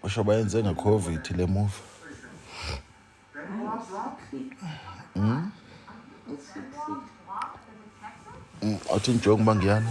Usho bayenze nge-COVID le movie. Athi njengoba uba ngiyani.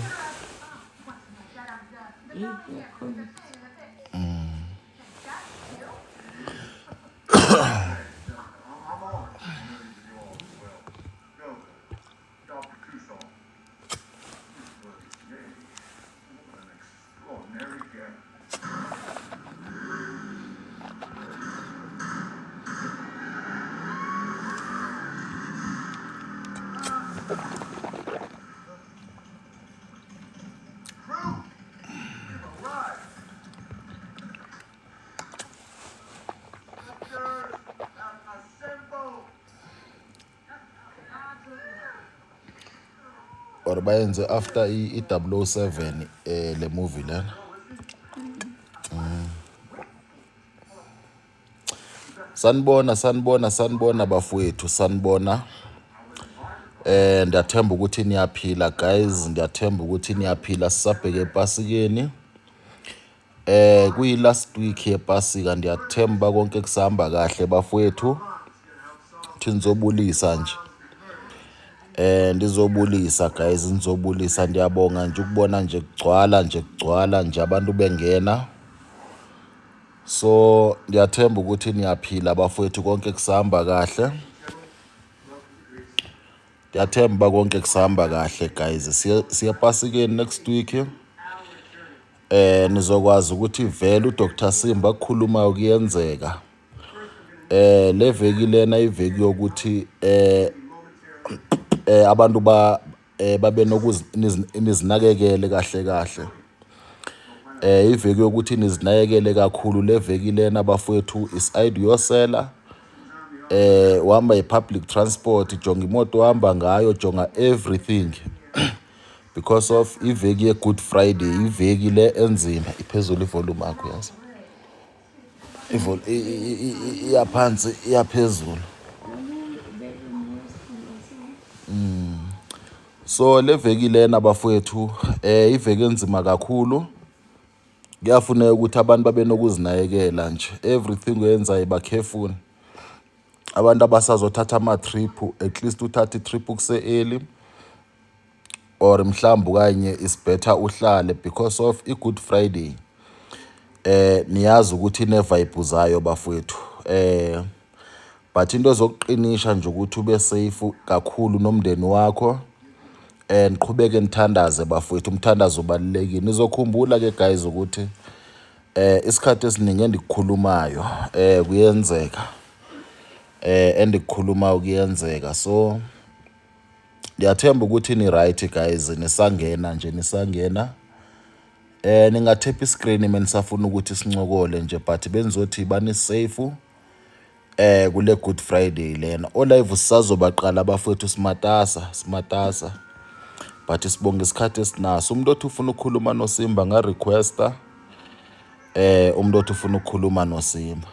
Or bayenze after i-007 le movie lena. Sanibona, sanibona, sanibona bafowethu, sanibona. Ndiyathemba ukuthi niyaphila guys, ndiyathemba ukuthi niyaphila sisabheke ePasikeni. Kuyi last week yePasika, ndiyathemba konke kusahamba kahle bafowethu. Thi nizobulisa nje. Ndizobulisa guys, nizobulisa, ndiyabonga nje ukubona nje kugcwala nje, kugcwala nje abantu bengena. So ndiyathemba ukuthi niyaphila bafowethu, konke kusahamba kahle. Ndiyathemba konke kusahamba kahle guys. Siye ePasikeni next week. Nizokwazi ukuthi vele uDr Simba akukhulumayo kuyenzeka. Le veki lena iveki yokuthi abantu ba babe nizinakekele kahle kahle. Iveki yokuthi nizinakekele kakhulu le veki lena bafowethu, is either uyosela, uhamba i-public transport, jonga imoto ohamba ngayo, jonga everything because of iveki ye-Good Friday, iveki le enzima. Iphezulu ivolume yakho, yazi iyaphansi iyaphezulu. So le veki lena bafowethu, iveki enzima kakhulu. Kuyafuneka ukuthi abantu babe nokuzinakekela nje, everything oyenzayo ba careful. Abantu abasazothatha ama-trip, at least uthathe i-trip kuse-early or mhlawumbe okanye is better uhlale because of i-Good Friday. Niyazi ukuthi ine-vibe zayo bafowethu. But into ezokuqinisha nje ukuthi ube safe kakhulu nomndeni wakho, niqhubeke nithandaze bafowethu, umthandazo ubalulekile. Nizokhumbula ke guys ukuthi isikhathi esiningi endikukhulumayo kuyenzeka. Endikukhulumayo kuyenzeka. So ndiyathemba ukuthi ni right guys, nisangena nje, nisangena. Ningathepha iscreen menisafuna ukuthi sincokole nje, but benzothi bani safe kule Good Friday lena. O live sisazobaqala bafowethu, simatasa, simatasa. But sibonga isikhathi esinaso. Umuntu othi ufuna ukukhuluma noSimba nga requesta, umuntu othi ufuna ukukhuluma noSimba.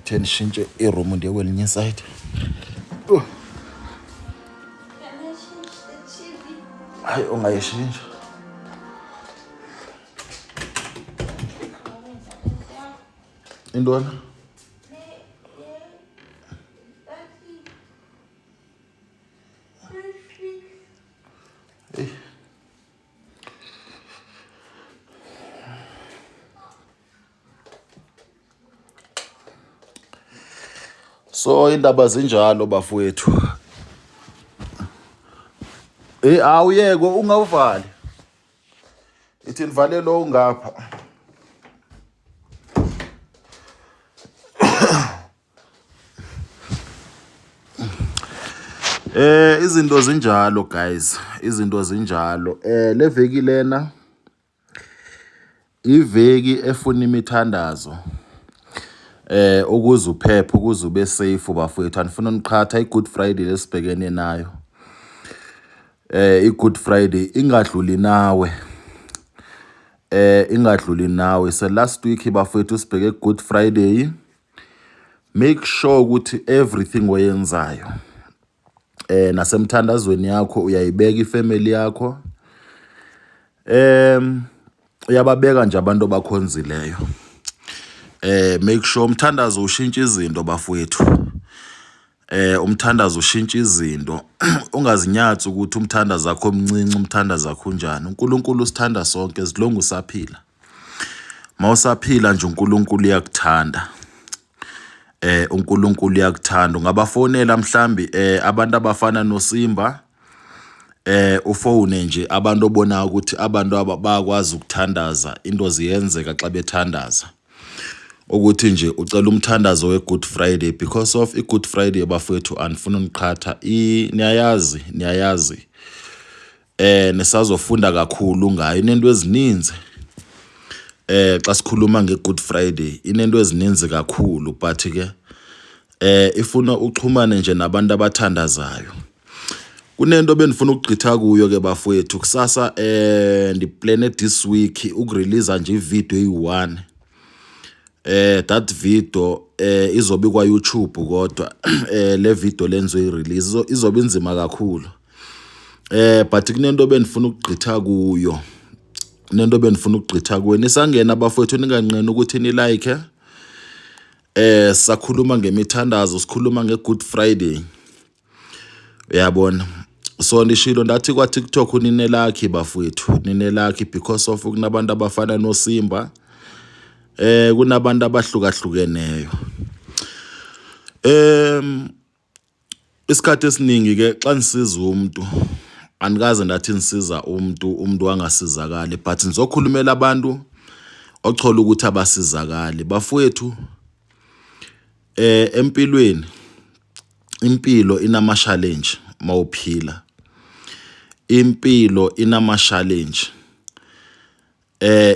Theni shintshe iroom ndiye kwelinye side. Hayi ungayishintsha. Intwana? So indaba zinjalo bafowethu. Awuyeke ungawuvali. Ithi nivale lo ungapha. Izinto zinjalo guys, izinto zinjalo. Le veki lena iveki efuna imithandazo. Ukuze uphephe, ukuze ube safe bafowethu. Anifuna uniqhatha iGood Friday lesibhekene nayo. iGood Friday ingadluli nawe. Ingadluli nawe. So last week bafowethu sibheke Good Friday. Make sure ukuthi everything oyenzayo nasemthandazweni yakho uyayibeka ifamily yakho. Uyababeka nje abantu abakhonzileyo. Make sure umthandazo ushintsha izinto bafowethu. Umthandazo ushintsha izinto. Ungazinyatsi ukuthi umthandazo wakho omncinci, umthandazo wakho unjani. UNkulunkulu usithanda sonke as long usaphila. Mawusaphila nje uNkulunkulu uyakuthanda. UNkulunkulu uyakuthanda. Ungabafonela mhlambi abantu abafana noSimba, ufone nje abantu obonayo ukuthi abantu aba bayakwazi ukuthandaza, into ziyenzeka xa bethandaza. Ukuthi nje ucela umthandazo we-Good Friday because of i-Good Friday bafowethu, andifuni uniqhatha, niyayazi, niyayazi. Nisazofunda kakhulu ngayo, inento ezininzi. Xa sikhuluma nge-Good Friday inento ezininzi kakhulu, but ke ifuna uxhumane nje nabantu abathandazayo. Kunento bendifuna ukugqitha kuyo ke bafowethu kusasa, ndiplane this week ukurelease nje ivideo eyi-1. That video izobe kwa YouTube, kodwa le video lenziwe i-release izobe inzima kakhulu. But kunento bendifuna ukugqitha kuyo. Kunento bendifuna ukugqitha kuyo. Nisangena bafowethu, ninganqeni ukuthi ni like. Sakhuluma ngemithandazo, sikhuluma nge-Good Friday. Uyabona? So ndishilo ndathi kwa TikTok nine-lucky bafowethu, nine-lucky because of kunabantu abafana noSimba. Kunabantu abahlukahlukeneyo. Isikhathi esiningi ke xa nisiza umuntu, andikaze ndathi nisiza umuntu, umuntu angasizakali, but nizokhulumela abantu ochola ukuthi abasizakali. Bafowethu, empilweni impilo inama challenge mawuphila. Impilo inama challenge.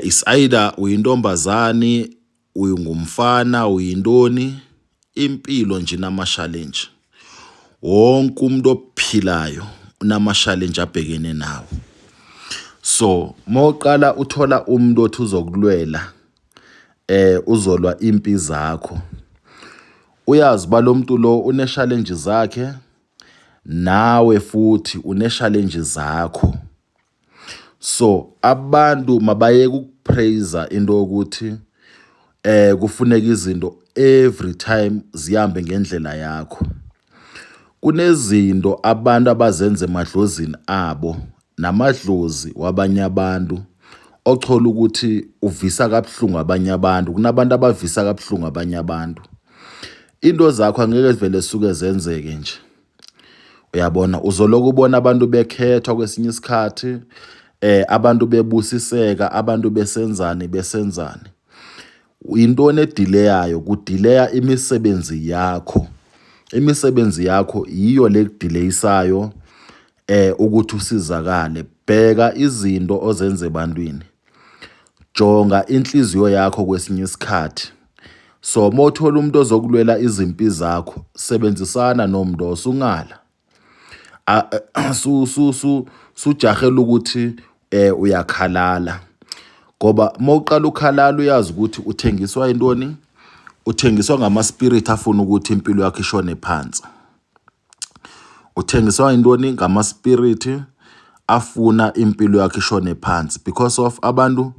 Is either uyintombazane, uyingumfana, uyintoni, impilo nje inama challenge. Wonke umuntu ophilayo unama challenge abhekene nawo. So mawuqala uthola umuntu othi uzokulwela, uzolwa impi zakho, uyazi ba lo muntu lo une challenge zakhe, nawe futhi une challenge zakho. So abantu mabayeke ukupraise into yokuthi kufuneka izinto every time zihambe ngendlela yakho. Kunezinto abantu abazenza emadlozini abo namadlozi wabanye abantu, ochola ukuthi uvisa kabuhlungu abanye abantu. Kunabantu abavisa kabuhlungu abanye abantu. Into zakho angeke vele suke zenzeke nje. Uyabona, uzoloku ubona abantu bekhethwa kwesinye isikhathi, abantu bebusiseka, abantu besenzani besenzani. Intoni edileyayo? Kudileya imisebenzi yakho. Imisebenzi yakho yiyo le kudileyisayo ukuthi usizakale. Bheka izinto ozenza ebantwini. Jonga inhliziyo yakho kwesinye isikhathi. So mawuthola umuntu ozokulwela izimpi zakho, sebenzisana nomuntu osungala. Su su su sujahela ukuthi uyakhalala. Ngoba mawuqala ukhalala uyazi ukuthi uthengiswa intoni? Uthengiswa ngama spirit afuna ukuthi impilo yakho ishone phansi. Uthengiswa intoni? Ngama spirit afuna impilo yakho ishone phansi because of abantu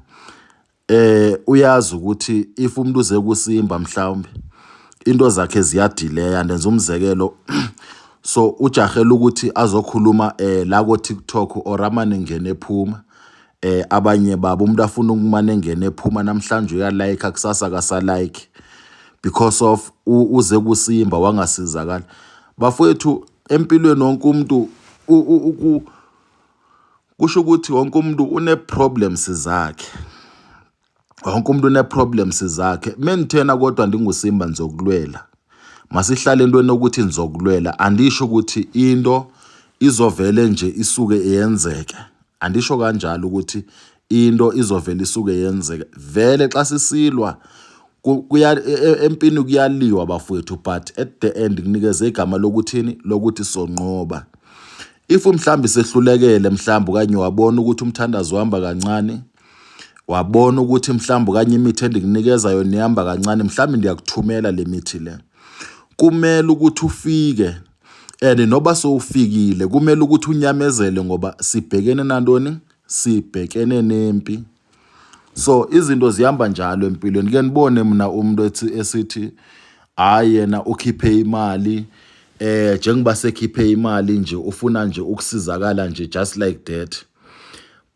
uyazi ukuthi if umuntu uze kuSimba mhlawumbe into zakhe ziyadileya. Ndenza umzekelo, so ujahela ukuthi azokhuluma la ko TikTok or amane ngene ephuma. Abanye babo umuntu afuna ukumane engene ephuma, namhlanje uya like, kusasa akasa like because of uze kuSimba wangasizakala. Bafowethu, empilweni wonke umuntu, kusho ukuthi wonke umuntu une problems zakhe. Wonke umuntu une problems zakhe. Menithena kodwa ndinguSimba ndizokulwela. Masihlale entweni ukuthi ndizokulwela. Andisho ukuthi into izovele nje isuke yenzeke. Andisho kanjalo ukuthi into izovele isuke yenzeke. Vele xa sisilwa kuya empini, kuyaliwa bafowethu, but at the end kunikeze igama lokuthini? Lokuthi sonqoba. If mhlambi sehlulekele mhlambi, okanye wabona ukuthi umthandazo uhamba kancane, wabona ukuthi mhlambi okanye imithi endikunikeza yona ihamba kancane, mhlambi ndiyakuthumela le mithi le. Kumele ukuthi ufike, and noba sowufikile kumele ukuthi unyamezele ngoba sibhekene nantoni? Sibhekene nempi. So izinto zihamba njalo empilweni. Ke nibone mina umuntu ethi esithi hayi yena ukhiphe imali njengoba sekhiphe imali nje ufuna nje ukusizakala nje just like that,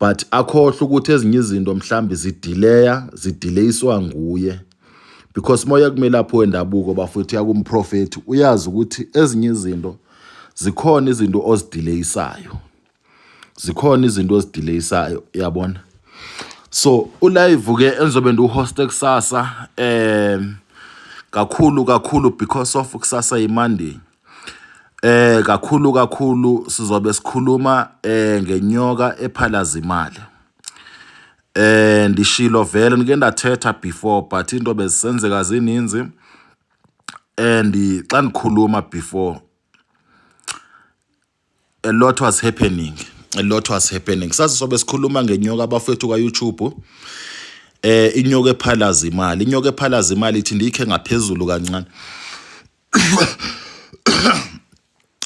but akhohlwe ukuthi ezinye izinto mhlambi zidileya zidilayiswa nguye, because moya kumelaphi wendabuko bafowethu yakumprofethi uyazi ukuthi ezinye izinto zikhona, izinto ozidileyisayo zikhona, izinto ozidileyisayo, yabona. So ulive ke enzobe ndiwuhoste kusasa kakhulu kakhulu, because of kusasa yiMonday, kakhulu kakhulu sizobe sikhuluma ngenyoka ephalaza imali. Ndishilo vele, ndike ndathetha before, but into bezisenzeka zininzi and xa ndikhuluma before a lot was happening, a lot was happening. Kusasa sobe sikhuluma ngenyoka abafethu ka-YouTube, inyoka ephalaza imali. Inyoka ephalaza imali ithi ndiyikhe ngaphezulu kancane,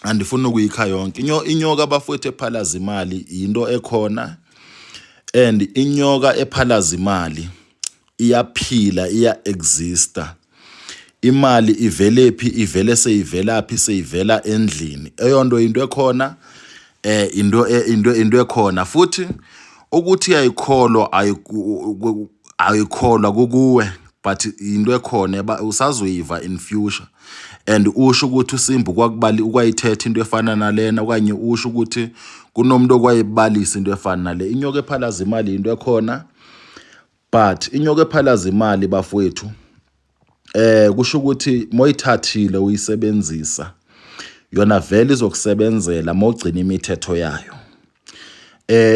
andifuni ukuyikha yonke. Inyoka abafowethu ephalaza imali into ekhona, and inyoka ephalaza imali iyaphila, iya-exista. Imali ivelephi? Ivele seyivelaphi? Seyivela endlini. Eyonto into ekhona, into ekhona futhi ukuthi ayikholwa, ayikholwa kukuwe, but into ekhona usazoyiva in future and usho ukuthi uSimba kwakubali ukwayithetha into efana nalena, okanye usho ukuthi kunomuntu okwayibalisa into efana nale. Inyoka ephalaza imali into ekhona, but inyoka ephalaza imali bafowethu kusho ukuthi moyithathile uyisebenzisa yona vele izokusebenzela mawugcina imithetho yayo.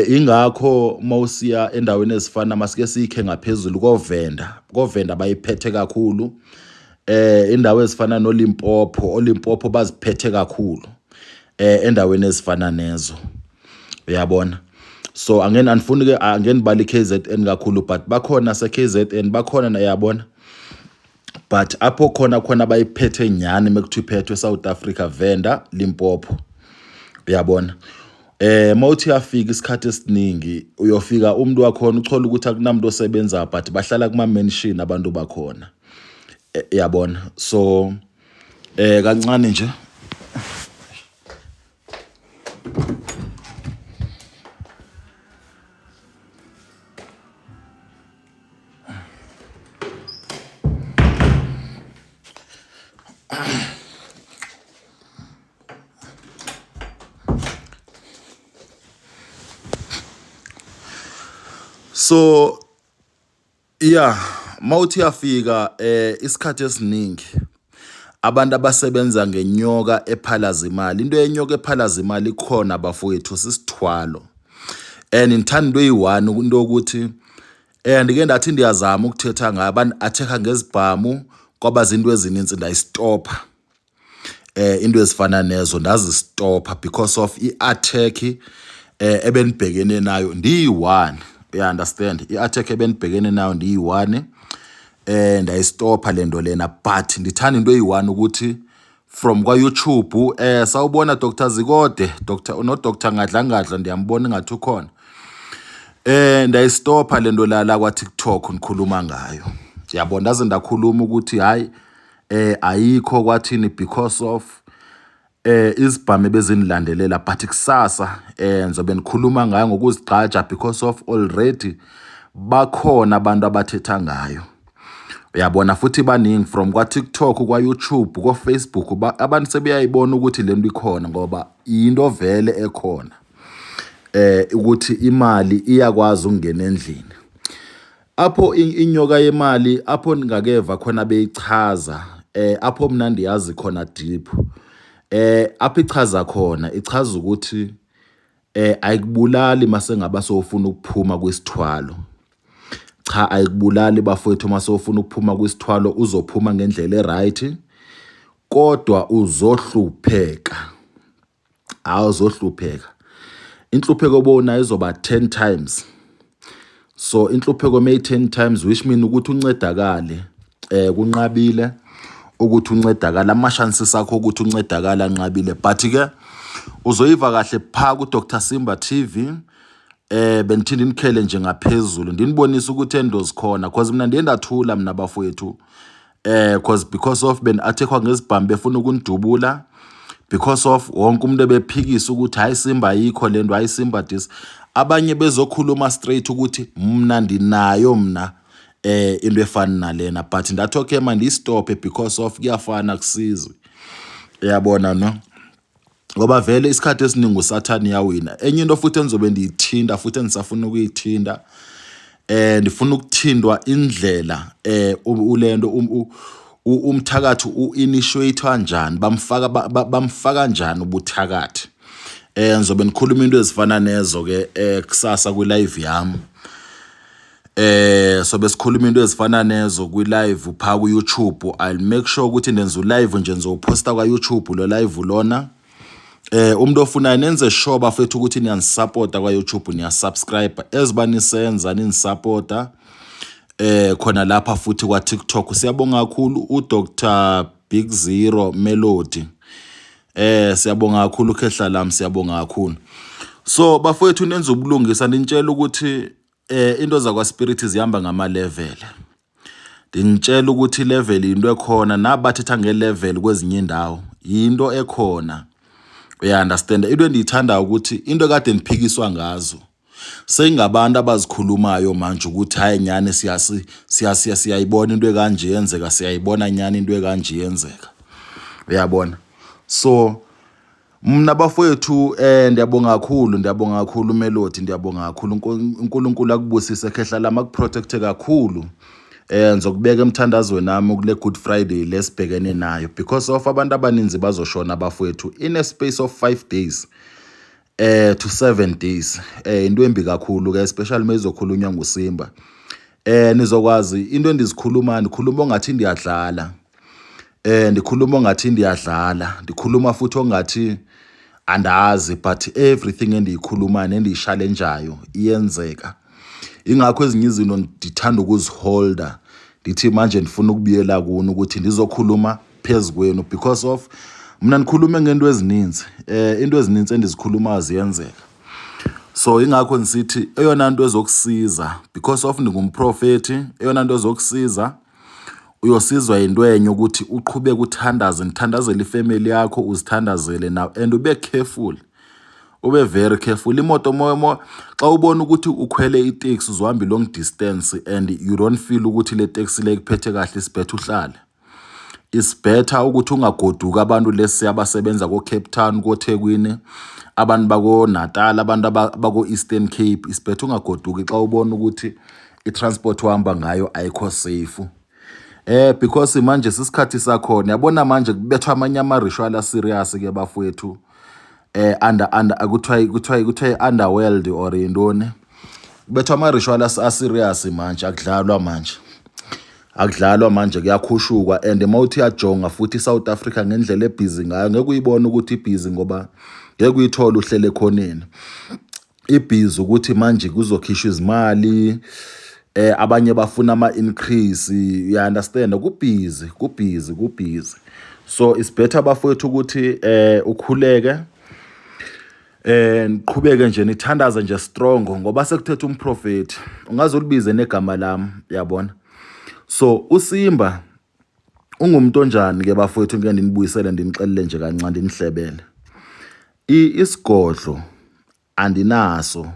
Ingakho mawusiya endaweni ezifana, masike siyikhe ngaphezulu koVenda, koVenda bayiphethe kakhulu. Indawo ezifana noLimpopo, oLimpopo baziphethe kakhulu endaweni ezifana nezo, uyabona. So angeni andifuni ke angeni bali KZN kakhulu, but bakhona se KZN bakhona, uyabona, but apho khona khona bayiphethe nyani mekuthiwa iphethwe eSouth Africa, Venda, Limpopo, uyabona. Mawuthi uyafika isikhathi esiningi uyofika umuntu wakhona uthola ukuthi akunamuntu osebenza, but bahlala kuma mansion abantu bakhona, yabona. So kancane nje. So yeah, mawuthi uyafika isikhathi esiningi abantu abasebenza ngenyoka ephalaza imali, into yenyoka ephalaza imali ikhona bafowethu, sisithwalo. And ngithanda into eyi-one, into yokuthi ndike ndathi ndiyazama ukuthetha ngayo, abantu-attack-a ngezibhamu, kwaba zinto ezininzi, ndayistopha. Into ezifana nezo ndazistopha because of i-attack ebenibhekene nayo ndiyi-one, you understand? I-attack ebenibhekene nayo ndiyi-one, ndayistopha lento lena. But ndithanda into eyi-one ukuthi from kwa-YouTube, sawubona Dr Zikode, Dr no Dr Ngadlangadla, ndiyambona ingathi ukhona. Ndayistopha lento la kwa TikTok nikhuluma ngayo, yabo. Ndaze ndakhuluma ukuthi hayi ayikho kwathini because of izibhamu bezinilandelela, but kusasa ngizobe nikhuluma ngayo ngokuzigqaja because of already bakhona abantu abathetha ngayo, uyabona. Futhi baningi from kwa TikTok, kwa YouTube, kwa Facebook, abantu sebeyayibona ukuthi lento ikhona ngoba into vele ekhona ukuthi imali iyakwazi ukungena endlini. Apho inyoka yemali apho ningakeva khona beyichaza, apho mina ndiyazi khona deep, apho ichaza khona, ichaza ukuthi ayikubulali masengaba sowufuna ukuphuma kwisithwalo. Cha, ayikubulali bafowethu, uma sowufuna ukuphuma kwisithwalo uzophuma ngendlela e-right, kodwa uzohlupheka. Awuzohlupheka, inhlupheko obonayo izoba 10 times. So inhlupheko may 10 times, which mean ukuthi uncedakale kunqabile ukuthi uncedakale, ama chances akho ukuthi uncedakale anqabile. But ke uzoyiva kahle pha ku Dr Simba TV. Bendithi ndinikhele nje ngaphezulu ndinibonise ukuthi ento zikhona cause mna ndiye ndathula mna bafowethu cause because of bendiathekwa ngezibhamu befuna ukundidubula because of wonke umuntu ebephikisa ukuthi hayi Simba ayikho le nto, hayi Simba this. Abanye bezokhuluma straight ukuthi mna ndinayo mna into efana nalena, but ndathi okay mandiyistophe because of kuyafana kusizi, uyabona no, ngoba vele isikhathi esiningi usathane uyawina. Enye into futhi engizobe ndiyithinta futhi endisafuna ukuyithinta, ndifuna ukuthintwa indlela ulento umthakathi u-initiate njani, bamfaka bamfaka njani ubuthakathi. Ngizobe nikhuluma into ezifana nezo ke kusasa kwi-live yami. Sobe sikhuluma into ezifana nezo kwi-live pha ku-YouTube. I'll make sure ukuthi ndenza u-live nje, ngizowuphosta kwa-YouTube lo live lona. Umuntu ofunayo nenze sure bafethu ukuthi niyanisupporta kwa-YouTube, niyasubscribe eziba nisenza ninisupporta khona lapha futhi kwa TikTok. Siyabonga kakhulu uDr Big Zero Melody, siyabonga kakhulu khehla lami, siyabonga kakhulu. So bafowethu, nenza ubulungisa, nintshela ukuthi into zakwa spirit zihamba ngama level. Ndinitshela ukuthi level into ekhona, nabathetha ngelevel kwezinye indawo yinto ekhona, uya understand. Into endiyithandayo ukuthi into ekade ndiphikiswa ngazo seyingabantu abazikhulumayo manje ukuthi hayi nyani siyayibona into ekanje yenzeka, siyayibona nyani into ekanje yenzeka, uyabona. So mna bafowethu ndiyabonga kakhulu, ndiyabonga kakhulu Melody, ndiyabonga kakhulu. uNkulunkulu akubusise khehla lami, akuprotecte kakhulu. Ngizokubeka emthandazweni nami kule Good Friday lesibhekene nayo because of abantu abaninzi bazoshona bafowethu in a space of 5 days to 7 days. Into embi kakhulu ke, especially mayizokhulunywa nguSimba. Nizokwazi into endizikhuluma, ndikhuluma ongathi ndiyadlala, ndikhuluma ongathi ndiyadlala, ndikhuluma futhi ongathi andazi, but everything endiyikhulumayo nendiyishalenjayo iyenzeka. Ingakho ezinye izinto ndithanda ukuziholda, ndithi manje ndifuna ukubuyela kuni ukuthi ndizokhuluma phezu kwenu because of mna ndikhulume ngento ezininzi, into ezininzi endizikhulumayo ziyenzeka. So ingakho ngisithi eyona nto ezokusiza, because of ndingumprofethi, eyona nto ezokusiza uyosizwa into enye ukuthi uqhubeke uthandaze, ndithandazele ifamily yakho, uzithandazele nawe and ube careful, ube very careful. Imoto mo xa ubona ukuthi ukhwele iteksi uzohamba i-long distance and you don't feel ukuthi le taxi le ikuphethe kahle, it's better uhlale. It's better ukuthi ungagoduki. Abantu lesi abasebenza ko-Cape Town, koThekwini, abantu bako-Natal, abantu bako-Eastern Cape, it's better ungagoduki xa ubona ukuthi i-transport ohamba ngayo ayikho safe. Because manje sisikhathi sakhona, yabona manje kubethwa amanye ama-ritual aserious ke bafowethu, under kuthiwa underworld or yintoni, kubethwa ama-ritual aserious manje, akudlalwa manje, akudlalwa manje, kuyakhushukwa. And mawuthi uyajonga futhi iSouth Africa ngendlela ebhizi ngayo, ngeke uyibone ukuthi ibhizi ngoba ngeke uyithole uhlele ekhoneni. Ibhizi ukuthi manje kuzokhishwa izimali, abanye bafuna ama increase, you understand, kubhizi, kubhizi, kubhizi. So it's better bafowethu ukuthi ukhuleke, niqhubeke nje nithandaze nje strong ngoba sekuthetha umprofeti, ungaze ulibize negama lami, yabona. So uSimba ungumuntu onjani ke bafowethu? Ngeke ndinibuyisele, ndinixelele nje kancane, ndinihlebele. Isigodlo andinaso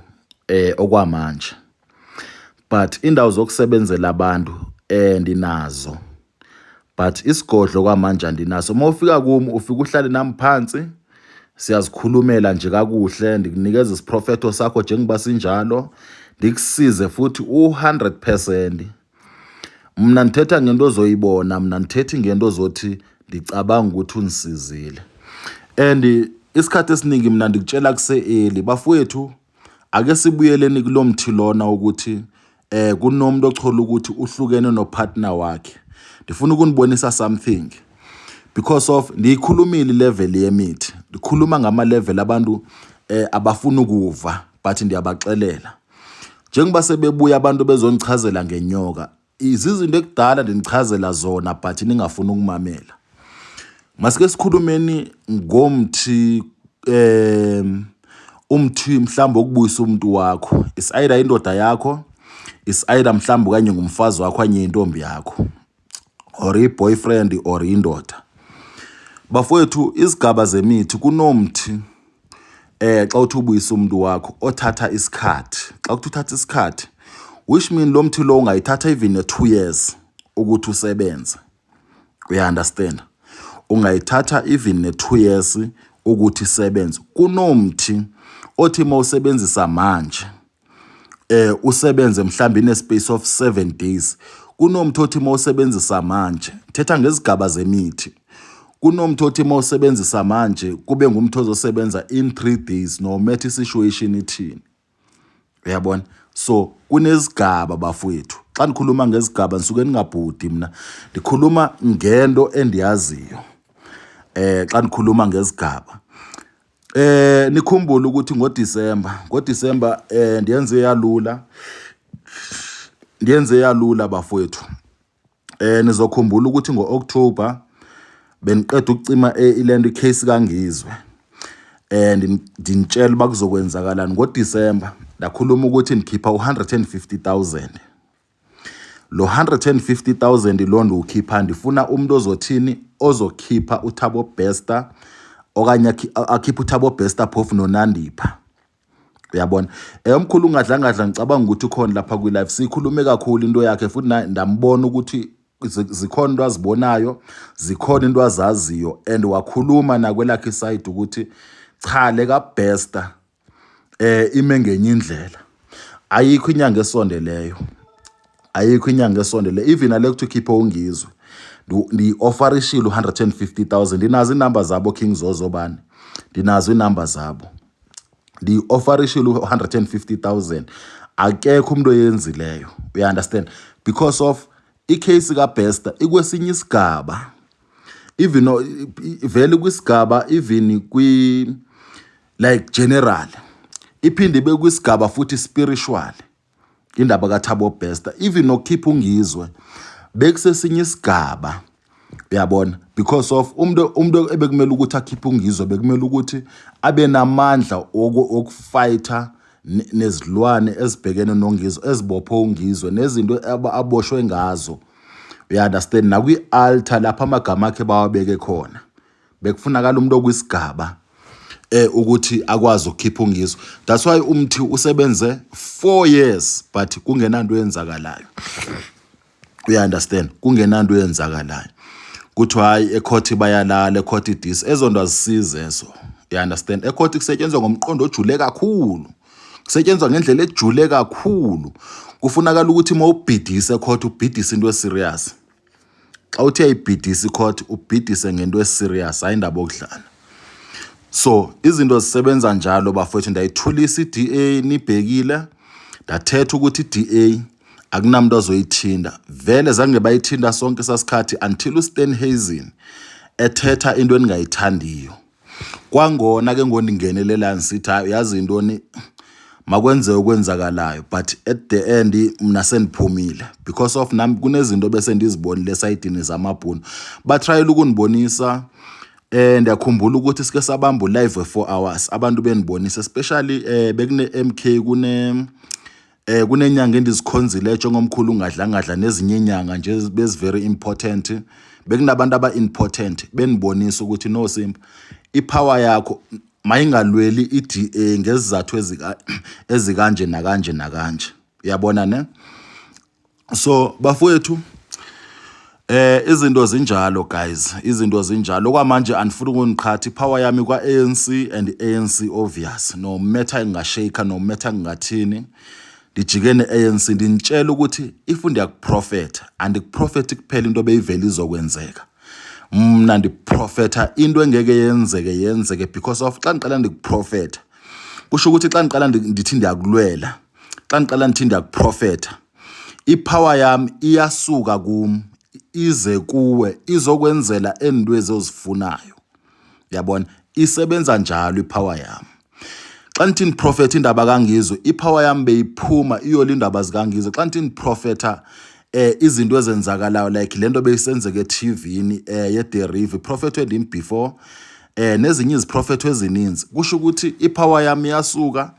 okwamanje, but indawo zokusebenzela abantu ndinazo, but isigodlo kwamanje andinaso. Uma ufika kumi ufika uhlale nami phansi, siyazikhulumela nje kakuhle, ndikunikeza isiprofetho sakho njengoba sinjalo, ndikusize futhi u-100%. Mna ndithetha ngento ozoyibona, mna ndithethi ngento ozothi ndicabanga ukuthi undisizile. And isikhathi esiningi mina ndikutshela kuse-early bafowethu, ake sibuyeleni kulo mthi lona ukuthi kunomuntu ochola ukuthi uhlukene nopartner wakhe. Ndifuna ukunibonisa something because of ndiyikhulumile ilevel yemithi, ndikhuluma ngama level abantu abafuna ukuva, but ndiyabaxelela njengoba sebebuya abantu bezonichazela ngenyoka, izizinto ekudala ndinichazela zona but ningafuni ukumamela. Masike sikhulumeni ngomthi. Umthi mhlawumbe okubuyisa umuntu wakho, is either indoda yakho, is either mhlawumbe okanye ngumfazi wakho okanye intombi yakho or i-boyfriend or indoda. Bafowethu, izigaba zemithi, kunomthi xa uthi ubuyisa umuntu wakho othatha isikhathi. Xa kuthi uthatha isikhathi, which mean lo mthi lo ungayithatha even 2 years ukuthi usebenze. Uya understand? Ungayithatha even ne-2 years ukuthi isebenze. Kunomthi othi mawusebenzisa manje usebenze mhlawumbe in a space of 7 days. Kunomthi othi mawusebenzisa manje, thetha ngezigaba zemithi, kunomthi othi mawusebenzisa manje kube ngumthi ozosebenza in 3 days, no matter situation ithini. Uyabona? So kunezigaba, bafowethu. Xa ndikhuluma ngezigaba ndisuke ndingabhudi, mna ndikhuluma ngento endiyaziyo. Xa ndikhuluma ngezigaba, nikhumbule ukuthi ngoDisemba ndiyenze yalula, ndiyenze yalula, bafowethu. Nizokhumbula ukuthi ngo-October beniqeda ukucima ilento, icase kaNgizwe. Ndinitshela uba kuzokwenzakalani ngoDisemba. Ndakhuluma ukuthi ndikhipha u-150,000. Lo 150,000 lo ndiwukhipha, ndifuna umuntu ozothini, ozokhipha uThabo Bester okanye akhiphe uThabo Bester phofu noNandipha. Uyabona, umkhulu ungadlangadla, ngicabanga ukuthi ukhona lapha kwi-live. Sikhulume kakhulu into yakhe futhi ndambona ukuthi zikhona into azibonayo, zikhona into azaziyo, and wakhuluma nakwelakhe iside ukuthi cha, le kaBester ime ngenye indlela. Ayikho inyanga esondeleyo, ayikho inyanga esondeleyo, even ale kuthi ukhiphe uNgizwe. Ndiyi-offerishile u-150,000. Ndinazo iinamba zabo, King Zozo bani, ndinazo iinamba zabo. Ndiyi-offerishile u-150,000, akekho umuntu oyenzileyo. You understand? Because of icase kaBester ikwesinye isigaba, even vele kwisigaba, even kwi like general, iphinde ibe kwisigaba futhi spiritual. Indaba kaThabo Bester, even nokukhipha uNgizwe, bekusesinye isigaba, uyabona, because of umuntu ebekumele ukuthi akhiphe uNgizwe bekumele ukuthi abe namandla okufighta nezilwane ezibhekene noNgizwe, ezibophe uNgizwe, nezinto aboshwe ngazo. You understand? Nakwi-altar lapha amagama akhe bawabeke khona, bekufunakala umuntu okwisigaba ukuthi akwazi ukukhipha uNgizwe. That's why umthi usebenze 4 years but kungenanto eyenzakalayo. You understand? Kungenanto eyenzakalayo. Kuthiwa hayi, ecourt bayalala, ecourt this, ezo nto azisize ezo. You understand? Ecourt kusetshenzwa ngomqondo ojule kakhulu, kusetshenzwa ngendlela ejule kakhulu. Kufunakala ukuthi uma ubhidise ecourt, ubhidise into eserious. Xa uthi uyayibhidisa icourt, ubhidise ngento eserious, hayi indaba okudlala. So izinto zisebenza njalo, bafowethu. Ndayithulisa i-DA nibhekile, ndathetha ukuthi i-DA akunamuntu ozoyithinda. Vele zange bayithinda sonke sasikhathi until uSteenhuisen ethetha into endingayithandiyo. Kwangona ke ngondingenelela ngisithi hayi, uyazi intoni, makwenzeke okwenzakalayo, but at the end mna sendiphumile because of nami kunezinto bese ndizibonile esayidini zamabhunu batrayela ukundibonisa. Ndiyakhumbula ukuthi sike sabamba live 4 hours, abantu benibonisa, especially bekune MK, kunenyanga endizikhonzile njengomkhulu ungadlangadla nezinye inyanga nje bezi very important. Bekunabantu aba important benibonisa ukuthi no, Simba, ipower yakho mayingalweli iDA ngezizathu ezikanje nakanje nakanje. Uyabona ne? So bafowethu, izinto zinjalo, guys, izinto zinjalo. Kwamanje andifuni ukuniqhatha, ipower yami kwa ANC and ANC obvious, no matter ngingashake, no matter ngingathini, ndijike ne-ANC. Ndinitshela ukuthi if ndiyakuprofetha, andikuprofethi kuphela into beyivele izokwenzeka. Mna ndiprofetha into engeke yenzeke yenzeke, because of xa ndiqala ndikuprofetha, kusho ukuthi xa ndiqala ndithi ndiyakulwela, xa ndiqala ndithi ndiyakuprofetha, ipower yami iyasuka kum ize kuwe izokwenzela endwezi ozifunayo. Uyabona, isebenza njalo ipower yami. Xa ndithi ndiprofetha indaba kaNgizwe, ipower yami beyiphuma iyola indaba zikaNgizwe. Xa ndithi ndiprofetha izinto ezenzakalayo, like lento beyisenzeka eTV-ni ye-Deriv, iprofethwe ndim before. Nezinye iziprofetho ezininzi kusho ukuthi ipower yami iyasuka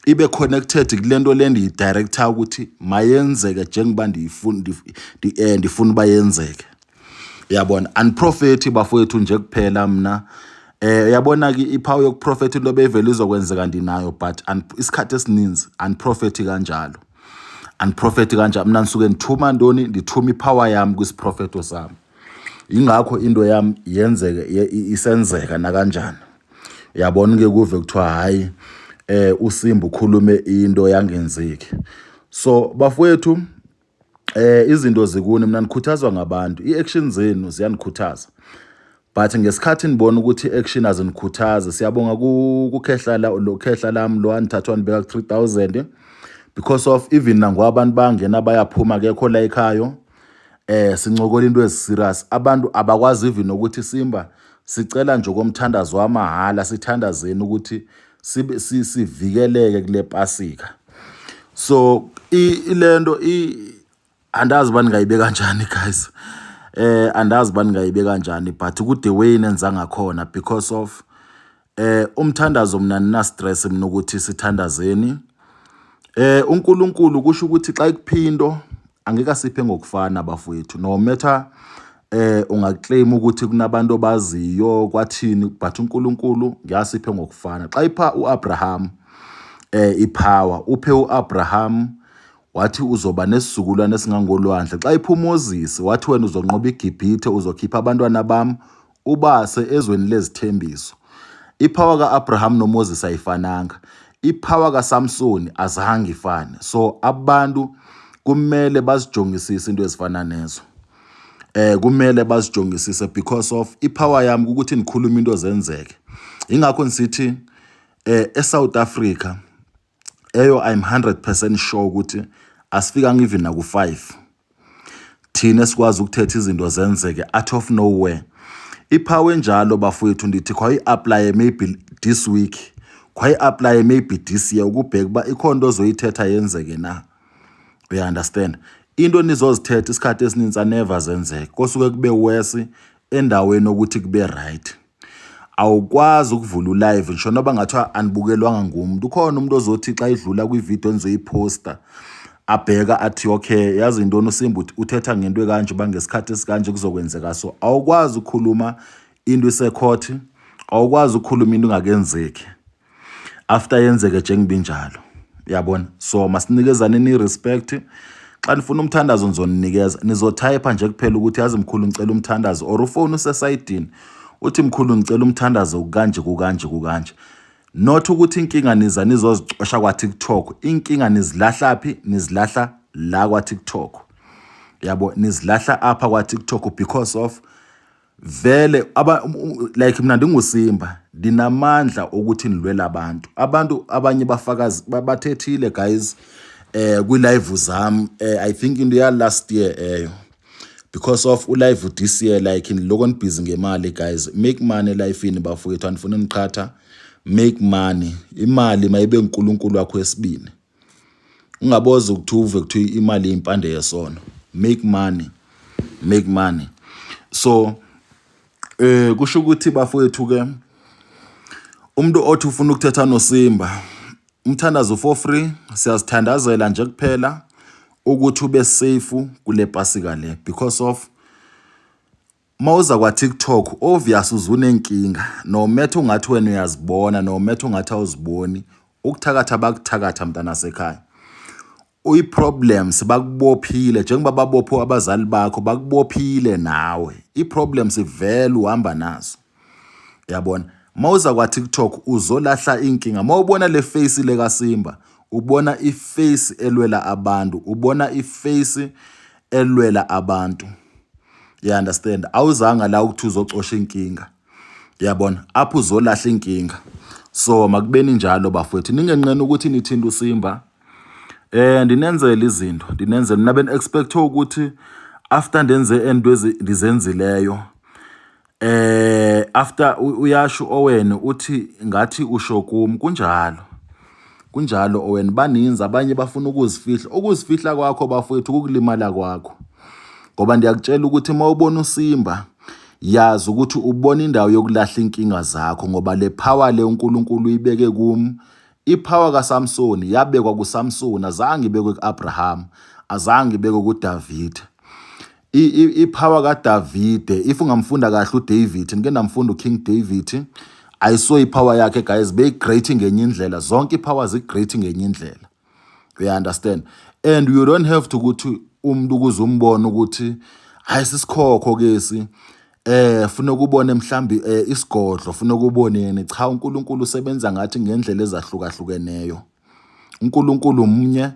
ibe connected kulento le ndiyidirector ukuthi mayenzeke njengoba ndiyifuna ndifuna uba yenzeke. Uyabona, andiprofethi bafowethu nje kuphela mna. Uyabona ke ipower yokuprofetha into beyivele izokwenzeka ndinayo, but isikhathi esininzi andiprofethi kanjalo. Andiprofethi kanjalo. Mna ndisuke ndithuma ntoni? Ndithuma ipower yami kwisiprofeto sami. Ingakho into yami yenzeke isenzeka nakanjani. Uyabona ke kuve kuthiwa hayi uSimba ukhulume into yangenzeki. So bafowethu, izinto zikuni, mina nikhuthazwa ngabantu, i-action zenu ziyanikhuthaza. But ngesikhathi nibona ukuthi i-action azinikhuthazi, siyabonga kukhehla la, lo khehla lami lo anithathwa nibeka ku 3000 because of even nango abantu bangena bayaphuma akekho la ekhaya. Sincokola into eziserious, abantu abakwazi even nokuthi Simba sicela nje komthandazo wamahala, sithandazeni ukuthi sibe sivikeleke kule pasika. So ilento andazi uba ningayibeka kanjani guys, andazi uba ningayibeka kanjani, but ku the way nenza ngakhona because of umthandazo mina nina stress mina ukuthi sithandazeni. UNkulunkulu kusho ukuthi xa ikuphindo angeke asiphe ngokufana bafowethu, no matter ungaclaim ukuthi kunabantu obaziyo kwathini, but uNkulunkulu ngiyasiphe ngokufana. Xa ipha uAbraham ipower, uphe uAbraham wathi uzoba nesizukulwane esingangolwandle. Xa ipha uMoses wathi wena uzonqoba iGibhithe, uzokhipha abantwana bami ubase ezweni lezithembiso. Ipower kaAbraham noMoses ayifananga, ipower kaSamson azange ifane. So abantu kumele bazijongisise into ezifana nezo, kumele bazijongisise because of ipower yami ukuthi nikhuluma into zenzeke. Ingakho nisithi eSouth Africa eyo I'm 100% sure ukuthi asifikanga even naku 5 thina esikwazi ukuthetha izinto zenzeke out of nowhere. Ipower enjalo bafowethu ndithi khwayi-apply maybe this week, khwayi-apply maybe this year, ukubheka uba ikhona into ozoyithetha yenzeke na. Uya understand, into nizozithetha isikhathi esininzi anever zenzeke, kosuke kube worse endaweni yokuthi kube right. Awukwazi ukuvula ulive ngisho noba ngathiwa anibukelwanga ngumuntu, ukhona umuntu ozothi xa idlula kwividiyo enizoyiposta abheka athi okay, yazi intoni, uSimba uthetha ngento ekanje uba ngesikhathi esikanje kuzokwenzeka. So awukwazi ukukhuluma into isekhoti, awukwazi ukukhuluma into ingakenzeki after yenzeke njengoba injalo, uyabona. So masinikezane i-respect. Xa nifuna umthandazo nizoninikeza, nizothayipha nje kuphela ukuthi yazi mkhulu ngicela umthandazo, or ufone usesayidini uthi mkhulu ngicela umthandazo kanje kukanje kukanje. Not ukuthi inkinga niza nizozicosha kwa-TikTok, inkinga nizilahla phi? Nizilahla la kwa-TikTok, yabo, nizilahla apha kwa-TikTok because of vele aba like mina ndinguSimba ndinamandla ukuthi ndilwele abantu. Abantu abanye bafakazi bathethile guys kwi-live zami, I think into ya last year eyo because of ulive this year, like niloko nibhizi ngemali guys. Make money elifini bafowethu, andifuni niqhatha, make money. Imali mayibe uNkulunkulu wakho wesibini, ungaboza ukuthi uve kuthiwa imali impande yesono. Make money, make money. So kusho ukuthi bafowethu ke umuntu othi ufuna ukuthetha noSimba, umthandazo for free, siyazithandazela nje kuphela ukuthi ube safe kule pasika le because of mawuza kwa TikTok obvious uzunenkinga, no matter ungathi wena uyazibona, no matter ungathi awuziboni, ukuthakatha bakuthakatha mntana sekhaya. I-problems bakubophile njengoba babophe abazali bakho, bakubophile nawe, i-problems vele uhamba nazo, yabona. Mawuza kwa TikTok uzolahla inkinga. Mawubona le face le kaSimba, ubona iface elwela abantu, ubona iface elwela abantu, you understand? Awuzanga la ukuthi uzocosha inkinga, yabona, apho uzolahla inkinga. So makubeni njalo bafowethu, ningenqeni ukuthi nithinte uSimba. Ndinenzele izinto, ndinenzele mina beni-expect ukuthi after ndenze into ndizenzileyo, after uyasho Owen uthi ngathi usho kum, kunjalo. Kunjalo Owen, baninzi abanye bafuna ukuzifihla. Ukuzifihla kwakho bafowethu kukulimala kwakho. Ngoba ndiyakutshela ukuthi uma ubona uSimba, Yazi ukuthi ubona indawo yokulahla inkinga zakho ngoba le power le uNkulunkulu uyibeke kum. Ipower kaSamsoni yabekwa kuSamsoni, azange ibekwe kuAbraham, azange ibekwe kuDavid. Ipower kaDavide, if ungamfunda kahle uDavid, ngike namfunda uKing David, I saw ipower yakhe guys, beyi great ngenye indlela. Zonke ipower zi great ngenye indlela. You understand? And you don't have to ukuthi umuntu ukuze umbone ukuthi hayi sisikhokho kesi funa ukubone mhlambi isigodlo funa ukuboneni. Cha, uNkulunkulu usebenza ngathi ngendlela ezahlukahlukeneyo. uNkulunkulu munye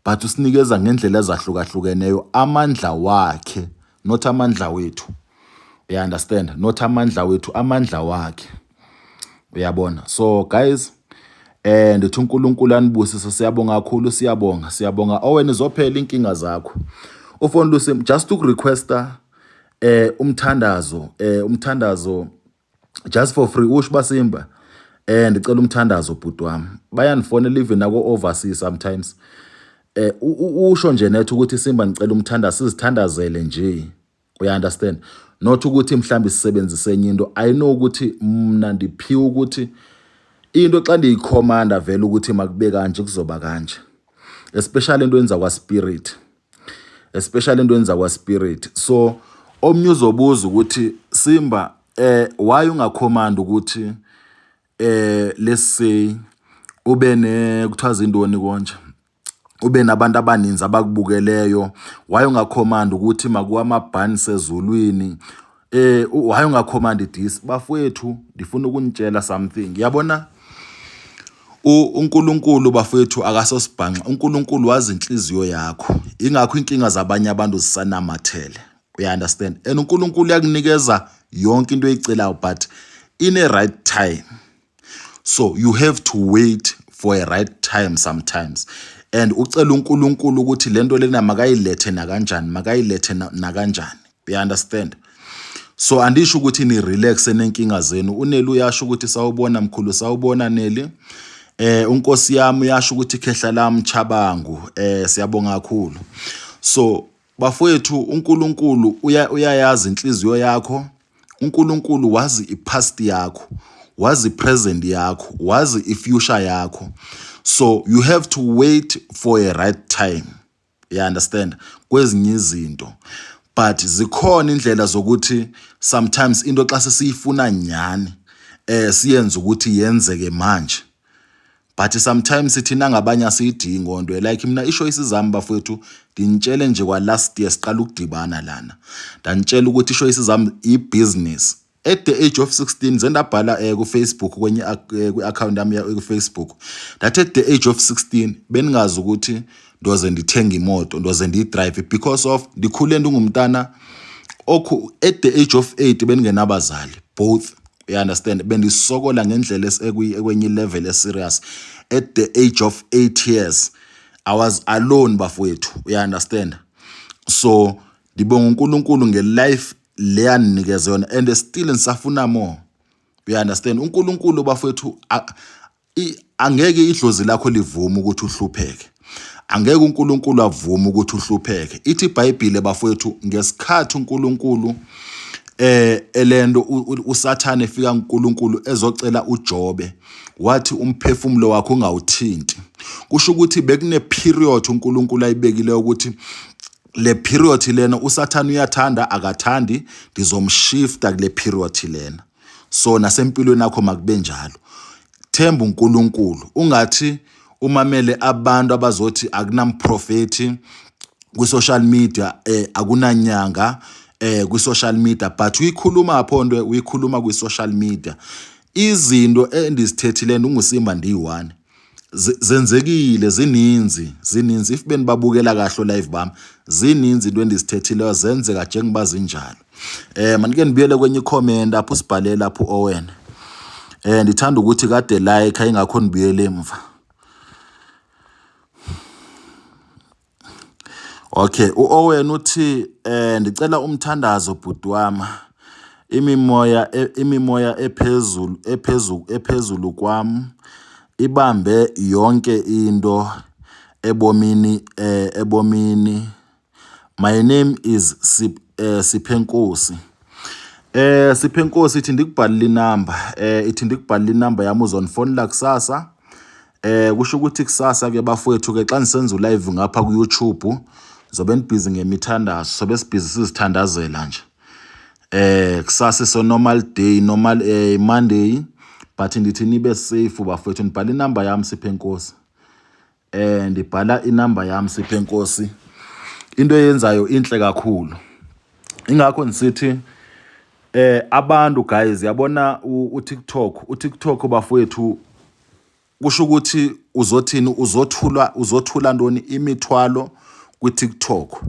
but usinikeza ngendlela ezahlukahlukeneyo amandla wakhe, not amandla wethu. You understand? Not amandla wethu, amandla wakhe. Uyabona? So guys, ndithi uNkulunkulu anibusise, siyabonga kakhulu, siyabonga, siyabonga. Owen izophela inkinga zakho. Ufone Lucy just to requesta umthandazo, umthandazo just for free, usho basimba. Ndicela umthandazo bhuti wami. Bayanifonela even nako overseas sometimes. Usho nje nethu ukuthi Simba ngicela umthandazo, sizithandazele nje. You understand? Not ukuthi mhlambi sisebenzise enye into. I know ukuthi mna ndiphiwe ukuthi into xa ndiyikhomanda vele ukuthi makube kanje kuzoba kanje. Especially into enza kwa spirit. Especially into enza kwa spirit. So omnye uzobuza ukuthi Simba why ungakhomanda ukuthi let's say ube ne kuthiwa zintoni konje, ube nabantu abaninzi abakubukeleyo, why ungakhomanda ukuthi makuwa amabhansi ezulwini, why ungakhomanda this? Bafowethu, ndifuna ukunitshela something. Yabona uNkulunkulu bafowethu akasosibhanxa. uNkulunkulu wazi inhliziyo yakho, ingakho inkinga zabanye abantu zisanamathele. You understand? And uNkulunkulu uyakunikeza yonke into oyicelayo but in a right time. So you have to wait for a right time sometimes. And ucela uNkulunkulu ukuthi lento lena makayilethe nakanjani, makayilethe nakanjani. You understand? So andisho ukuthi ni relax nenkinga zenu. uNeli uyasho ukuthi sawubona mkhulu, sawubona Neli. Unkosi yami uyasho ukuthi khehla lami Chabangu. Siyabonga kakhulu. So bafowethu, uNkulunkulu uyayazi inhliziyo yakho. uNkulunkulu wazi ipast yakho, wazi ipresent yakho, wazi ifuture yakho. So you have to wait for a right time. You understand? Kwezinye izinto. But zikhona indlela zokuthi sometimes into xa sesiyifuna nyani siyenze ukuthi yenzeke manje. But sometimes thina ngabanye asiyidingi onto. Like mina isho isizami bafowethu, ndinitshele nje kwa last year siqala ukudibana lana. Ndanitshela ukuthi isho isizami ibusiness. At the age of 16 zendabhala ku Facebook kwenye kwi-account yami ku Facebook. That at the age of 16 beningazi ukuthi ndoze ndithenga imoto, ndoze ndiyidrive because of ndikhule ndingumntana okhu at the age of 8 beningenabazali both. You understand? Bendisokola ngendlela ekwenye level eserious. At the age of 8 years I was alone bafowethu. You understand? So ndibonga uNkulunkulu ngelife leyanikeza yona and still nisafuna more. You understand? uNkulunkulu bafowethu angeke idlozi lakho livume ukuthi uhlupheke. Angeke uNkulunkulu avume ukuthi uhlupheke. Ithi iBhayibhile bafowethu ngesikhathi uNkulunkulu elendo uSathane efika kuNkulunkulu ezocela uJobe, wathi umphefumulo wakho ungawuthinti. Kusho ukuthi bekune period uNkulunkulu ayibekile ukuthi le period lena uSathane uyathanda akathandi, ndizomshifta kule period lena. So nasempilweni yakho makube njalo. Themba uNkulunkulu, ungathi umamele abantu abazothi akunamprofeti kwi-social media, akunanyanga kwi-social media, but uyikhuluma apho nto uyikhuluma kwi-social media. Izinto endizithethile ndinguSimba ndiyi-one zenzekile, zininzi, zininzi. If benibabukela kahle live bami, zininzi into endizithethileyo zenzeka njengoba zinjalo. Manike ndibuyele kwenye i-comment apho usibhalele lapho Owen. Ndithanda ukuthi kade like ingakho ndibuyele emva. Okay, uOwen uthi ndicela umthandazo bhuti wami. Imimoya ephezulu ephezulu ephezulu kwam ibambe yonke into ebomini ebomini. My name is Siphenkosi. Siphenkosi, ithi ndikubhalile inamba, ithi ndikubhalile inamba yami, uzonifonela kusasa. Kusho ukuthi kusasa ke bafowethu ke xa nisenza ulive ngapha ku YouTube zobe nibhizi ngemithandazo, sobe sibhizi sizithandazela nje. Kusasa so normal day, normal Monday, but ndithi nibe safe bafowethu. Ndibhala inamba yami, Siphenkosi. Ndibhala inamba yami, Siphenkosi. Into eyenzayo inhle kakhulu. Ingakho ngisithi abantu guys, yabona uTikTok, uTikTok bafowethu, kusho ukuthi uzothini, uzothula, uzothula ntoni imithwalo kwiTikTok.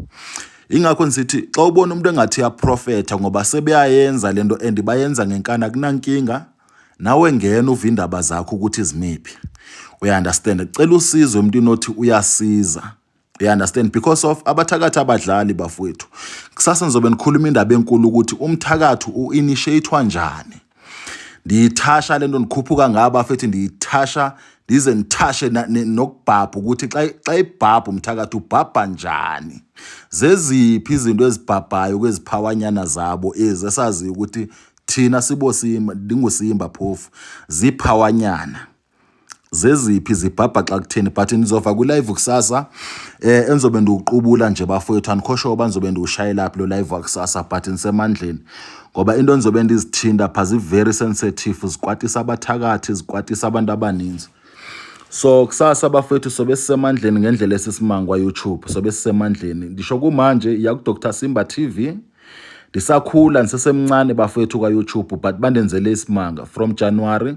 Ingakho ngisithi xa ubona umuntu engathi uyaprofetha, ngoba sebeyayenza lento and bayenza ngenkani, akunankinga, nawe ngena uve indaba zakho ukuthi zimiphi. Uya-understand? Cela usizo emntwini othi uyasiza. You understand? Because of abathakathi abadlali bafowethu. Kusasa ngizobe nikhuluma indaba enkulu ukuthi umthakathi u-initiate-wa njani. Ndiyithasha lento, ndikhuphuka ngabo bafethu, ndiyithasha ndize ndithashe nokubhabha ukuthi xa ibhabha umthakathi ubhabha njani. Zeziphi izinto ezibhabhayo kweziphawanyana zabo ezi esaziyo ukuthi thina sibosimba, ndinguSimba phofu, ziphawanyana. Zeziphi zibhabha xa kutheni? But nizova kwi-live kusasa enzobe ndiwuqubula nje bafowethu. Andikho sure uba ndizobe ndiwushayela phi lo live wakusasa, but ndisemandleni ngoba into endizobe ndizithinta pha zi-very sensitive, zikwatisa abathakathi, zikwatisa abantu abaninzi. So kusasa bafowethu sobe sisemandleni ngendlela esisimanga kwa-YouTube, sobe sisemandleni. Ndisho kumanje iya ku-Dr Simba TV. Ndisakhula ndisesemncane bafowethu kwa-YouTube, but bandenzele isimanga from January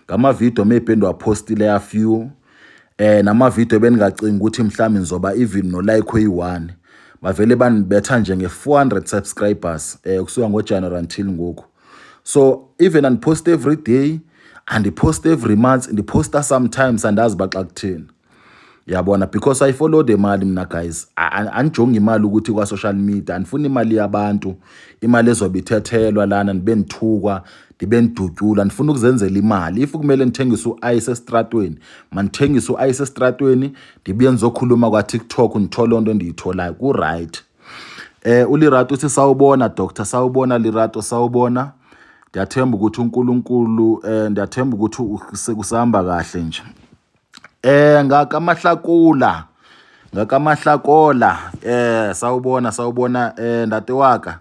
ngamavidiyo maybe endiwaphostile a few, namavidiyo ebendingacingi ukuthi mhlawumbi ndizoba even no like oyi-1, bavele bandibetha nje nge-400 subscribers kusuka ngoJanuary until ngoku. So even andipost every day, andipost every month, ndiposta sometimes, andazi uba xa kutheni, yabona, because I follow the mali mna guys. Andijongi imali ukuthi kwa-social media, andifuni imali yabantu, imali ezobe ithethelwa lana, ndibe ndithukwa, ndibe ndidutyulwa. Ndifuna ukuzenzela imali. If kumele ndithengise u-ice esitratweni, mandithengise u-ice esitratweni, ndibuye ndizokhuluma kwa-TikTok, ndithole loo nto endiyitholayo ku-right. ULirato uthi sawubona doctor, sawubona Lirato, sawubona. Ndiyathemba ukuthi uNkulunkulu, ndiyathemba ukuthi kusahamba kahle nje. Ngakamahlakula, ngakamahlakola, sawubona, sawubona ntate waka.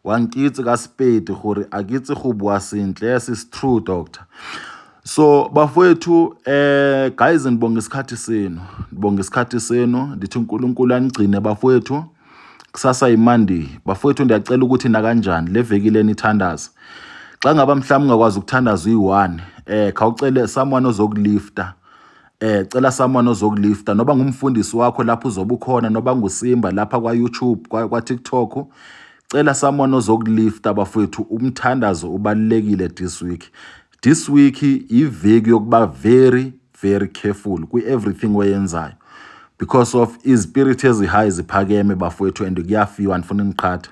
Wa nkitse ka Sepedi gore a ke itse go bua sentle. Yes, it's true, doctor. So bafowethu, guys, ngibonga isikhathi senu, ngibonga isikhathi senu, ndithi uNkulunkulu anigcine bafowethu. Kusasa yiMonday bafowethu, ndiyacela ukuthi nakanjani le veki leni ithandaze. Xa ngaba mhlawumbe ungakwazi ukuthandaza uyi-one, khawucele someone ozokulifta, cela someone ozokulifta, noba ngumfundisi wakho lapho uzobe ukhona, noba nguSimba lapha kwa-YouTube, kwa-TikTok, cela someone ozokulifta bafowethu. Umthandazo ubalulekile this week. This week iveki yokuba very very careful kwi-everything oyenzayo because of izipirit ezi-high ziphakeme bafowethu and kuyafiwa. Andifuna niqhatha,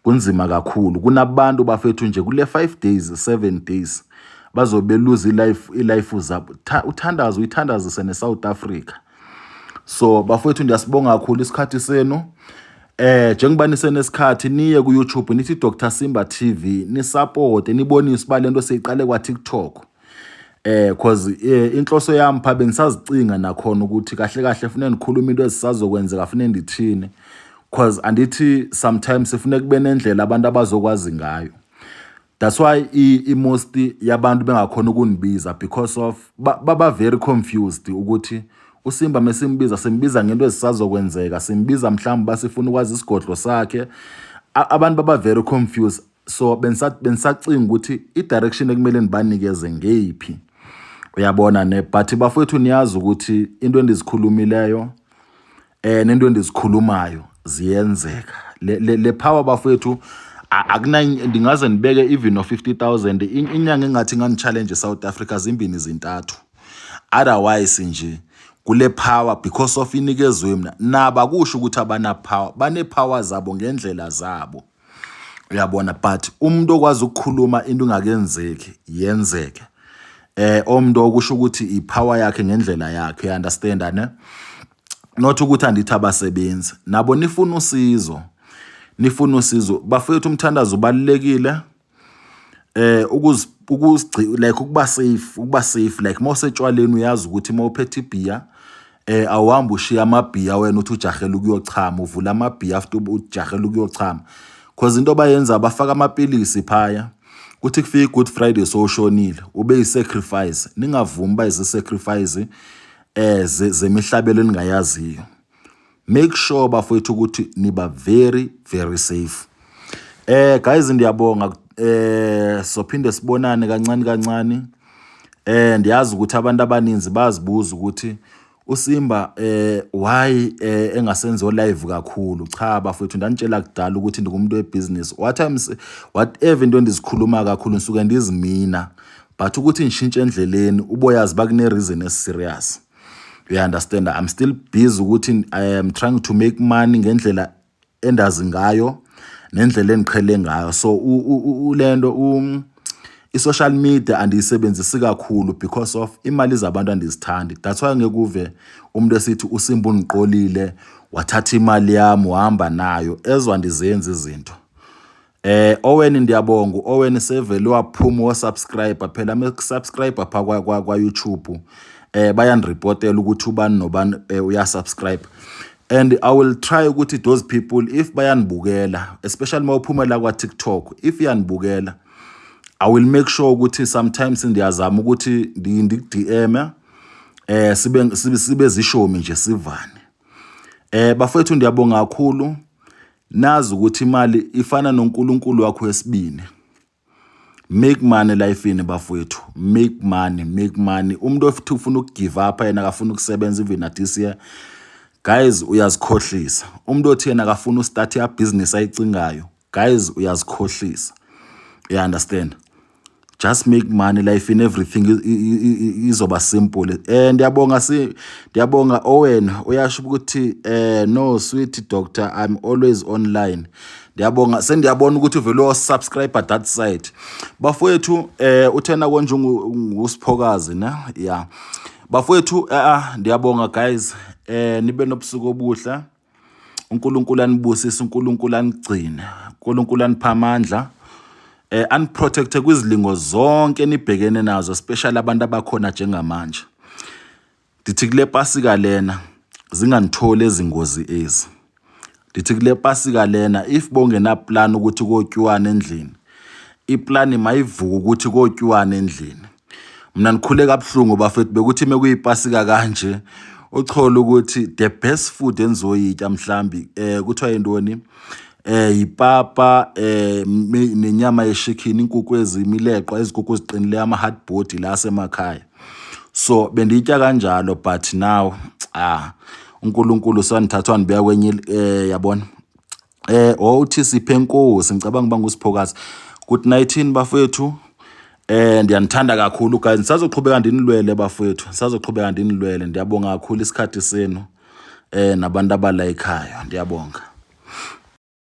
kunzima kakhulu. Kunabantu bafethu nje kule 5 days, 7 days bazobe beluza ilife, ilife zabo. Uthandazo uyithandazise neSouth Africa. So bafowethu, ndiyasibonga kakhulu isikhathi senu. Njengoba nisenesikhathi, niye ku YouTube, nithi Dr Simba TV, nisupport, nibonise uba lento siyiqale kwa TikTok. Cause inhloso yami pha bengisazicinga nakhona ukuthi kahle kahle fune ngikhuluma into ezisazokwenzeka, fune ndithini, cause andithi sometimes sifune kube nendlela abantu abazokwazi ngayo. That's why i-most yabantu bengakhona ukunibiza because of baba very confused ukuthi uSimba mesimbiza, simbiza ngento ezisazokwenzeka, simbiza mhlawumbe basifuna ukwazi isigodlo sakhe. Abantu baba very confused, so bengisacinga ukuthi i-direction ekumele ndibanikeze ngeyiphi, uyabona ne? But bafowethu, niyazi ukuthi into endizikhulumileyo nento endizikhulumayo ziyenzeka. Le power bafowethu, akuna ndingaze ndibeke even no 50,000, inyanga engathi ingani-challenge eSouth Africa zimbini, zintathu, otherwise nje kule power because of inikezwe mina. Naba kusho ukuthi abana power, bane power zabo ngendlela zabo, uyabona? But umuntu okwazi ukukhuluma into ingakenzeki yenzeke, umuntu okusho ukuthi ipower yakhe ngendlela yakhe, you understand ne? Not ukuthi andithi abasebenzi nabo, nifuna usizo. Nifuna usizo bafethu, umthandazo ubalulekile, like ukuba safe, like mawusetshwaleni uyazi ukuthi mawuphethe ibhiya, awuhambi ushiya amabhiya wena uthi ujahela ukuyochama, uvula amabhiya after ujahela ukuyochama, cause into abayenza, bafaka amapilisi phaya, kuthi kufika i-Good Friday sowushonile, ube yi-sacrifice. Ningavumi uba izi-sacrifice zemihlabelo eningayaziyo. Make sure bafowethu ukuthi niba very very safe. Guys, ndiyabonga, sophinde sibonane kancane kancane. Ndiyazi ukuthi abantu abaninzi bazibuza ukuthi uSimba why engasenzi live kakhulu. Cha bafowethu, ndanitshela kudala ukuthi ndingumuntu webusiness. What I'm whatever into endizikhuluma kakhulu ngisuke ndizimina, but ukuthi ngishintshe endleleni uboyazi bakune reason eserious, you understand? I'm still busy ukuthi I am trying to make money ngendlela endazi ngayo nendlela engiqhele ngayo. So ulento i-social media andiyisebenzisi kakhulu because of imali zabantu andizithandi. That's why ngeke uve umuntu esithi uSimba ungiqolile, wathatha imali yami, wahamba nayo. Ezwa ndizenza izinto. Owen, ndiyabonga Owen, sevele waphuma wasubscribe. Phela mekusubscribe pha kwa YouTube, bayanirepotela ukuthi ubani nobani uyasubscribe, and I will try ukuthi those people, if bayanibukela, especially mawuphumela kwa TikTok, if iyanibukela, I will make sure ukuthi sometimes ndiyazama ukuthi ndiku-DM, sibe zishomi nje, sivane. Bafethu, ndiyabonga kakhulu. Nazi ukuthi imali ifana noNkulunkulu wakho wesibini. Make money life-ini bafowethu, make money, make money. Umuntu ofuthi ufuna ukugive up, yena akafuna ukusebenza even na this year, guys, uyazikhohlisa. Umuntu othi yena akafuna ustart ya business ayicingayo, guys, uyazikhohlisa, you understand? Just make money life in everything izoba simple. Ndiyabonga, si ndiyabonga Owen, uyasho ukuthi "No sweet doctor, I'm always online." Ndiyabonga, sendiyabona ukuthi uvele wasubscribe that side bafowethu. Uthena konje ngusiphokazi ne. Yeah bafowethu, ndiyabonga guys, nibe nobusuku obuhle. uNkulunkulu anibusise, uNkulunkulu anigcine, uNkulunkulu anipha amandla, aniprotecte kwizilingo zonke enibhekene nazo, especially abantu abakhona njengamanje. Ndithi kule Pasika lena zinganitholi ezingozi ezi. Ndithi kule Pasika lena, if bongena plan ukuthi kotyiwana endlini, iplani mayivuka ukuthi kotyiwana endlini. Mina nikhule kabuhlungu bafethu, bekuthi mekuyipasika kanje uchola ukuthi the best food enizoyitya mhlambi kuthiwa yintoni, ipapa nenyama yeshikhini, inkukhu ezimileqwa, izinkukhu eziqinileyo, ama hard body la asemakhaya. So bendiyitya kanjalo, but now, ah, uNkulunkulu sandithatha wandibeka kwenye, yabona. Wawuthi siphe enkosi, ngicabanga uba ngusiphokazi. Good night bafethu. Ndiyanithanda kakhulu guys. Ngisazoqhubeka ndinilwele bafethu. Ngisazoqhubeka ndinilwele. Ndiyabonga kakhulu isikhathi senu nabantu abalayikhayo. Ndiyabonga.